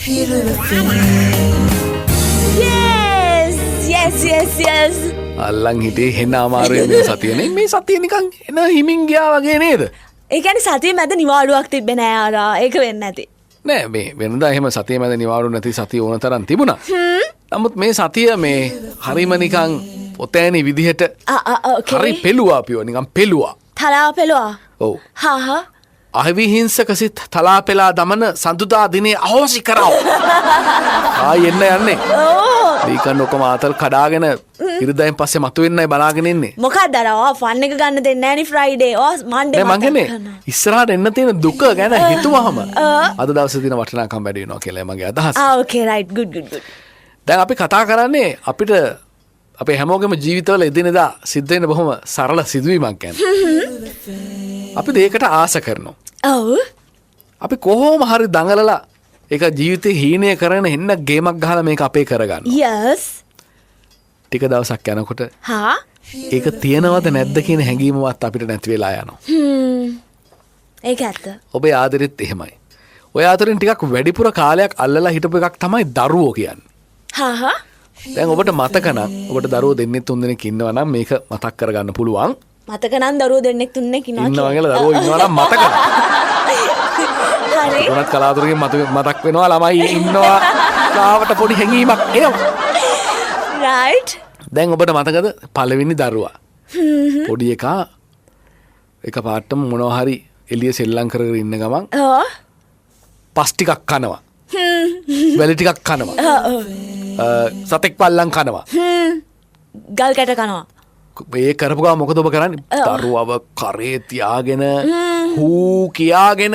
Yes, yes, yes, yes. අල්ලන් හිටියේ හෙන්න අමාරුයි මේ සතියනේ. මේ සතිය නිකන් එන හිමින් ගියා වගේ නේද? ඒ කියන්නේ සතිය මැද නිවාඩුවක් තිබ්බේ නෑ ආරා. ඒක වෙන්නේ නැති. නෑ, මේ වෙනදා එහෙම සතිය මැද නිවාඩු නැති සතිය ඕන තරම් තිබුණා. නමුත් මේ සතිය මේ හරිම නිකන් පොතෑනි විදිහට ආ ආ ඕකේ. හරි පෙළුවා අපිව නිකන් පෙළුවා. තලා පෙළුවා. ඔව්. හා හා. අවිහිංසක සිත් තලා පෙලා දමන සඳුදා දිනේ අහෝසි කරව. ආයි එන්න යන්නේ. ලීකන් ඔක්කොම ආතල් කඩාගෙන ඉරිදායින් පස්සේ මතුවෙන්නයි බලාගෙන ඉන්නේ. මොකක්ද අර ඔයා ෆන් එක ගන්න දෙන්නේ නෑනේ ෆ්‍රයිඩේ. ඔයා මන්ඩේ. නෑ, මං කියන්නේ ඉස්සරහට එන්න තියෙන දුක ගැන හිතුවහම අද දවසේ තියෙන වටිනාකම වැඩි වෙනවා කියලා මගේ අදහස. ආ ඕකේ, රයිට්, ගුඩ් ගුඩ් ගුඩ්. දැන් අපි කතා කරන්නේ අපිට අපේ හැමෝගෙම ජීවිතවල එදිනෙදා සිද්ධ වෙන බොහොම සරල සිදුවීමක් ගැන. අපි දෙයකට ආස කරනවා. ඔව්. අපි කොහොම හරි දඟලලා ඒක ජීවිතේ හීනය කරගෙන එන්න ගේමක් ගහලා මේක අපේ කරගන්නවා. යස්. ටික දවසක් යනකොට හා ඒක තියෙනවද නැද්ද කියන හැඟීමවත් අපිට නැති වෙලා යනවා. ඒක ඇත්ත. ඔබේ ආදරෙත් එහෙමයි. ඔය අතරින් ටිකක් වැඩිපුර කාලයක් අල්ලලා හිටපු එකක් තමයි දරුවෝ කියන්නේ. හා හා. දැන් ඔබට මතක නම්, ඔබට දරුවෝ දෙන්නෙක් තුන් දෙනෙක් ඉන්නවා නම් මේක මතක් කරගන්න පුළුවන්. මතක නම් දරුවෝ දෙන්නෙක් තුන්දෙනෙක් ඉන්නවා ඉන්නවා කියලා දරුවෝ ඉන්නවා නම් මතක නම්. හරි. උනත් කලාතුරකින් මතක් වෙනවා ළමයි ඉන්නවා ගාවට පොඩි හැඟීමක් එනවා. රයිට්. දැන් ඔබට මතකද පළවෙනි දරුවා? පොඩි එකා එක පාටම මොනවා හරි එළිය සෙල්ලම් කර කර ඉන්න ගමන් ඔව්. පස් ටිකක් කනවා. වැලි ටිකක් කනවා. සතෙක් පල්ලම් කනවා. ගල් කැට කනවා. ඒ කරපු ගමන් මොකද ඔබ කරන්නේ? දරුවව කරේ තියාගෙන හූ කියාගෙන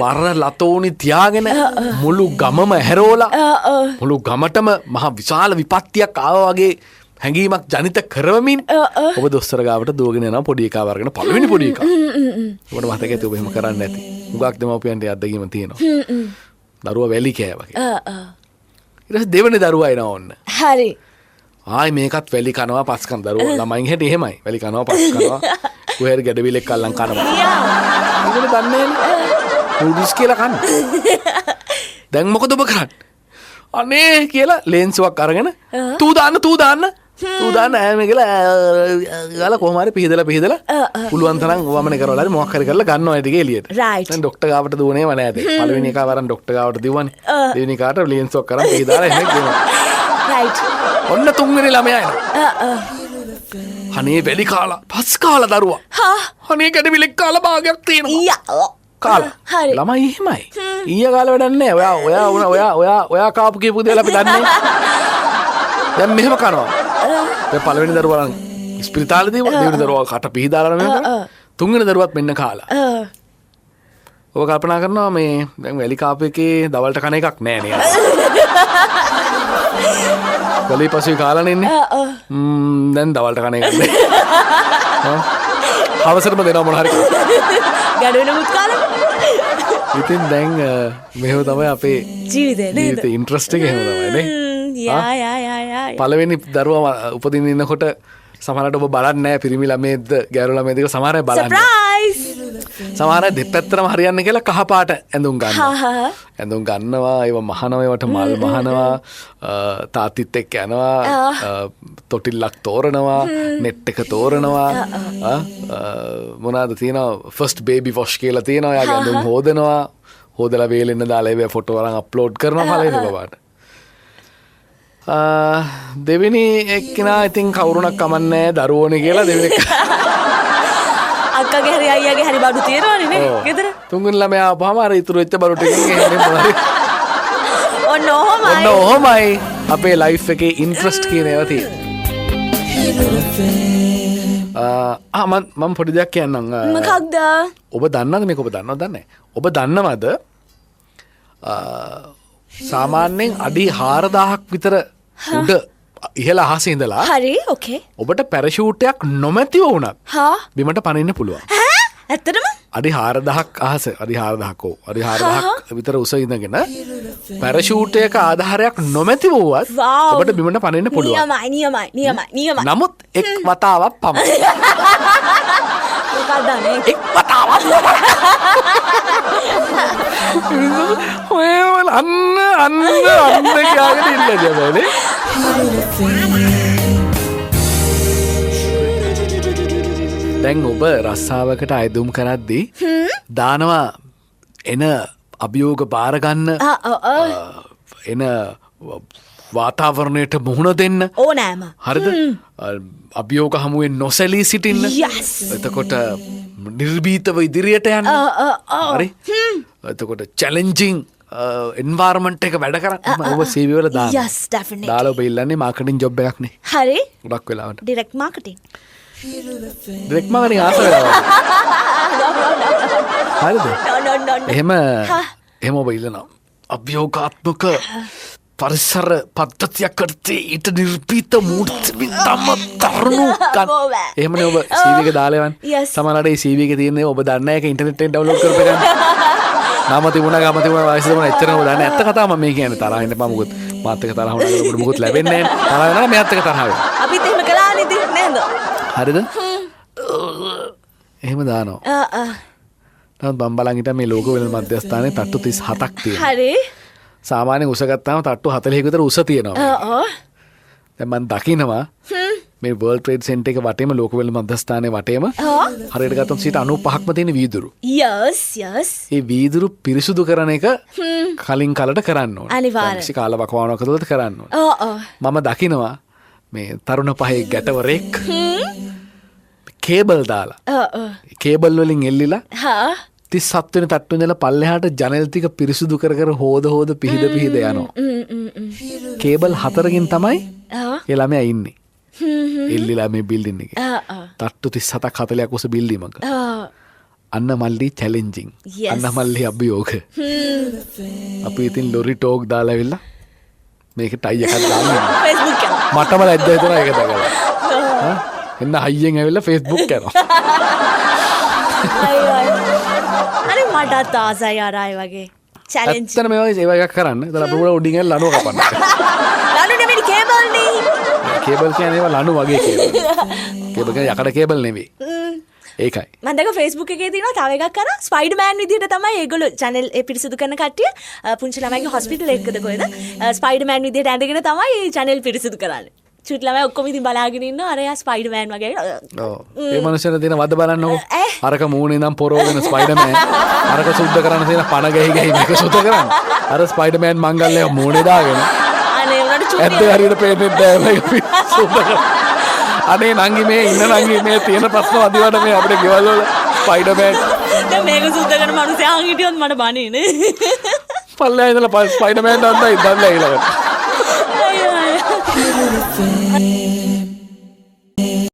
මරණ ලතෝනි තියාගෙන මුළු ගමම ඇහැරෝලා මුළු ගමටම මහ විශාල විපත්තියක් ආවා වගේ හැඟීමක් ජනිත කරවමින් ඔබ දොස්තර ගාවට දුවගෙන යනවා පොඩි එකා වරගෙන, පළවෙනි පොඩි එකා. ඔබට මතක ඇති ඔබ එහෙම කරන්නේ නැති. හුඟක් දෙමව්පියන්ට ඒ අත්දැකීම තියෙනවා. දරුවා වැලි කෑවා කියලා. ඊට පස්සේ දෙවෙනි දරුවා එනවා ඔන්න. හරි. ආයි මේකත් වැලි කනවා පස් කන දරුවෝ ළමයින් හැටි එහෙමයි. වැලි කනවා පස් කනවා. කොහේ හරි ගැඩවිලෙක් අල්ලන් කනවා. ඒගොල්ලෝ දන්නේ නෑනේ. නූඩල්ස් කියලා කන්නේ. දැන් මොකද ඔබ කරන්නේ? අනේ කියලා ලේන්සුවක් අරගෙන තූ දාන්න තූ දාන්න තූ දාන්න ඈ මේ කියලා ගාලා කොහොම හරි පිහදලා පිහදලා පුළුවන් තරම් වමනේ කරවලා හරි මොකක් හරි කරලා ගන්නවා ඒ ටික එළියට. දැන් ඩොක්ටර් ගාවට දුවනේම නෑ දැන්. පළවෙනි එකා වරන් ඩොක්ටර් ගාවට දිව්වනේ. දෙවෙනි එකාට ලේන්සුවක් අරන් පිහදාලා එහෙම ගෙනවා. රයිට්. ඔන්න තුන්වෙනි ළමයා එනවා. අනේ වැලි කාලා පස් කාලා දරුවා. අනේ ගැඩවිලෙක් කාලා භාගයක් තියෙනවා. කාලා. හරි. ළමයි එහෙමයි. ඊය කාලා වැඩක් නෑ. ඔයා ඔයා ඔයා ඔයා ඔයා කාපු කියපු දේවල් අපි දන්නේ නෑ. දැන් මෙහෙම කනවා. දැන් පළවෙනි දරුවා නම් ඉස්පිරිතාලේ දීවා. දෙවෙනි දරුවා කට පිහදාලා මෙහෙම කරා. තුන්වෙනි දරුවත් මෙන්න කාලා. ඔබ කල්පනා කරනවා මේ දැන් වැලි කාපු එකේ දවල්ට කන එකක් නෑ නේද? වැලි පසුයි කාලානේ ඉන්නේ. දැන් දවල්ට කන එකක් නෑ. හවසටම දෙනවා මොන හරි. ගැඩවෙන මුත් කාලා. ඉතින් දැන් මෙහෙම තමයි අපේ ජීවිතේ නේද? ජීවිතේ ඉන්ට්‍රස්ට් එක එහෙම තමයි නේ. යා යා යා යා. පළවෙනි දරුවා උපදින්න ඉන්නකොට සමහරවිට ඔබ බලන්නේ නෑ පිරිමි ළමයේද ගෑනු ළමයේද කියලා සමහර අය බලන්නේ. සර්ප්‍රයිස්. සමහර අය දෙපැත්තටම හරියන්නේ කියලා කහ පාට ඇඳුම් ගන්නවා. ඇඳුම් ගන්නවා, ඒව මහනවා, ඒවට මල් මහනවා, තාත්තිත් එක්ක යනවා, තොටිල්ලක් තෝරනවා, නෙට් එක තෝරනවා, මොනවාද තියෙනවා ෆස්ට් බේබි වොෂ් කියලා තියෙනවා, එයාගේ ඇඳුම් හොදනවා, හොදලා වේලෙන්න දාලා ඒවා ෆොටෝ අරන් අප්ලෝඩ් කරනවා පළවෙනි බබාට. දෙවෙනි එක්කෙනා ඉතින් කවුරුණක් කමන්නේ දරුවෝනේ කියලා දෙවෙනි අක්කගේ හරි අයියාගේ හරි බඩු තියෙනවනේ නේ ගෙදර. තුන්වෙනි ළමයා ආපුවාම අර ඉතුරු වෙච්ච බඩු ටිකෙන් එහෙම මොනවද ඔන්න ඔහොමයි. ඔන්න ඔහොමයි අපේ ලයිෆ් එකේ ඉන්ට්‍රස්ට් කියන ඒවා තියෙන්නේ. මම පොඩි දෙයක් කියන්නම්. මොකක්ද? ඔබ දන්නවද මේක? ඔබ දන්නවද දන්නේ නැහැ. ඔබ දන්නවද සාමාන්‍යයෙන් අඩි 4000ක් විතර උඩ ඉහළ අහසේ ඉඳලා හරි ඕකේ ඔබට පැරෂූට් එකක් නොමැතිව වුණත් බිමට පනින්න පුළුවන්. ඈ ඇත්තටම? අඩි 4000ක් අහස, අඩි 4000ක් ඔව්, අඩි 4000ක් විතර උස ඉඳගෙන පැරෂූට් එක ආධාරයක් නොමැතිව වුවත් ඔබට බිමට පනින්න පුළුවන්. නියමයි නියමයි නියමයි නියමයි. නමුත් එක් වතාවක් පමණයි. මොකක්ද අනේ? එක් වතාවක් පමණයි. ඔය අන්න අන්න අන්න කියාගෙන ඉන්න හැබැයි. දැන් ඔබ රස්සාවකට අයදුම් කරද්දී දානවා එන අභියෝග බාර ගන්න, එන වාතාවරණයට මුහුණ දෙන්න ඕනෑම. හරිද? අභියෝග හමුවෙන් නොසැලී සිටින්න. එතකොට නිර්භීතව ඉදිරියට යන්න. හරි? එතකොට චැලෙන්ජින් එන්වයරන්මන්ට් එක වැඩ කරන්න. ඔබ CV වල දානවා. Yes, definitely. දාලා ඔබ ඉල්ලන්නේ මාකටිං ජොබ් එකක් නේ. හරි. ගොඩක් වෙලාවට. Direct marketing. ඩිරෙක්ට් මාකටිං ආස වෙලාවට. හරිද? No, no, no, no. එහෙම ඔබ ඉල්ලනවා. අභියෝගාත්මක පරිසර පද්ධතියක් කරතේ ඊට නිර්භීත මූර්ති තම තරුණු එහෙමනේ ඔබ CV එක දාලා යවන්නේ. සමහරවිට ඒ CV එකේ තියෙන ඔබ දන්නේ ඒක ඉන්ටර්නෙට් එකෙන් ඩවුන්ලෝඩ් කරපු එකක්. නම තිබුණා, ගම තිබුණා, වයස තිබුණා, එච්චරම ඔබ දන්නේ. ඇත්ත කතාව මම මේ කියන්නේ. තරහ වෙන්න එපා මොකද මාත් එක්ක තරහ වුණා ඔබට මොකුත් ලැබෙන්නේ නැහැ. තරහ වෙනවා නම් මෙයාත් එක්ක තරහ වෙනවා. අපිත් එහෙම කළානේ ඉතින් නේද? හරිද? එහෙම දානවා. නමුත් මම බලන් හිටියා මේ ලෝක වෙළඳ මධ්‍යස්ථානයේ තට්ටු 37ක් තියෙනවා. හරි. සාමාන්‍යයෙන් උස ගත්තාම තට්ටු 40ක විතර උස තියෙනවා. ඔව්. දැන් මම දකිනවා මේ වර්ල්ඩ් ට්‍රේඩ් සෙන්ටර් එක වටේම ලෝක වෙළඳ මධ්‍යස්ථානයේ වටේම හරියට ගත්තොත් 95%ක්ම තියෙන වීදුරු. Yes, yes. ඒ වීදුරු පිරිසුදු කරන එක කලින් කලට කරන්න ඕනේ. අනිවාර්යයෙන්. කිසි කාලවකවානුවක් ඇතුළත කරන්න ඕනේ. ඔව් ඔව්. මම දකිනවා මේ තරුණ පහේ ගැටවරෙක් කේබල් දාලා. ඔව් ඔව්. කේබල් වලින් එල්ලිලා හා 37 වෙනි තට්ටුවේ ඉඳලා පල්ලෙහාට ජනෙල් ටික පිරිසුදු කර කර හොද හොද පිහිද පිහිද යනවා. කේබල් 4කින් තමයි ඒ ළමයා ඉන්නේ. එල්ලිලා මේ බිල්ඩින් එකේ. තට්ටු 37ක් 40ක් උස බිල්ඩිමක. අන්න මල්ලි චැලෙන්ජින්. අන්න මල්ලි අභියෝග. අපි ඉතින් ලොරි ටෝක් දාලා ඇවිල්ලා මේක ටයි එකක් දාන්න. Facebook යනවා. මටම ලැජ්ජා හිතුණා ඒක දැකලා. එන්න හයියෙන් ඇවිල්ලා Facebook යනවා. අයියෝ. අනේ මටත් ආසයි අර අය වගේ චැලෙන්ජ්. ඇත්තටම මේ වගේ ඒවා එකක් කරන්න. එතන අපි උඩ උඩින් ඇවිල්ලා ලණුව කපන්න. ලණු නෙමෙයි කේබල් නේ. කේබල් කියන්නේ ඒවා ලණු වගේ කේබල්. කේබල් කියන්නේ යකඩ කේබල් නෙවෙයි. ඒකයි. මම දැක Facebook එකේ තියෙනවා තව එකක් අර ස්පයිඩර්මෑන් විදියට තමයි ඒගොල්ලෝ චැනල් ඒ පිරිසිදු කරන කට්ටිය පුංචි ළමයිගේ හොස්පිටල් එකකද කොහෙද ස්පයිඩර්මෑන් විදියට ඇඳගෙන තමයි ඒ චැනල් පිරිසිදු කරන්නේ. චුට් ළමයි ඔක්කොම ඉතින් බලාගෙන ඉන්නවා අර එයා ස්පයිඩර්මෑන් වගේ. ඔව්. ඒ මනුස්සයන තියෙන වද බලන්නකෝ. අරක මූණේ ඉඳන් පොරවගෙන ස්පයිඩර්මෑන්. අරක සුද්ධ කරන්න තියෙන පණ ගැහි ගැහි මේක සුද්ධ කරන්න. අර ස්පයිඩර්මෑන් මංගල්‍යය මූණේ දාගෙන. අනේ උනාට චුටි. ඇත්ත හරියට පේන්නේ නැහැ මේක සුද්ධ කරන්න. අනේ නංගි මේ ඉන්න නංගි මේ තියෙන ප්‍රශ්න වදිවට මේ අපිට ගෙවල් වල ස්පයිඩර්මෑන්. දැන් මේක සුද්ධ කරන මනුස්සයා අහන් හිටියොත් මට බනීනේ. පල්ලෙහා ඉඳලා ස්පයිඩර්මෑන් දන්දයි දන්නේ ඊළඟට.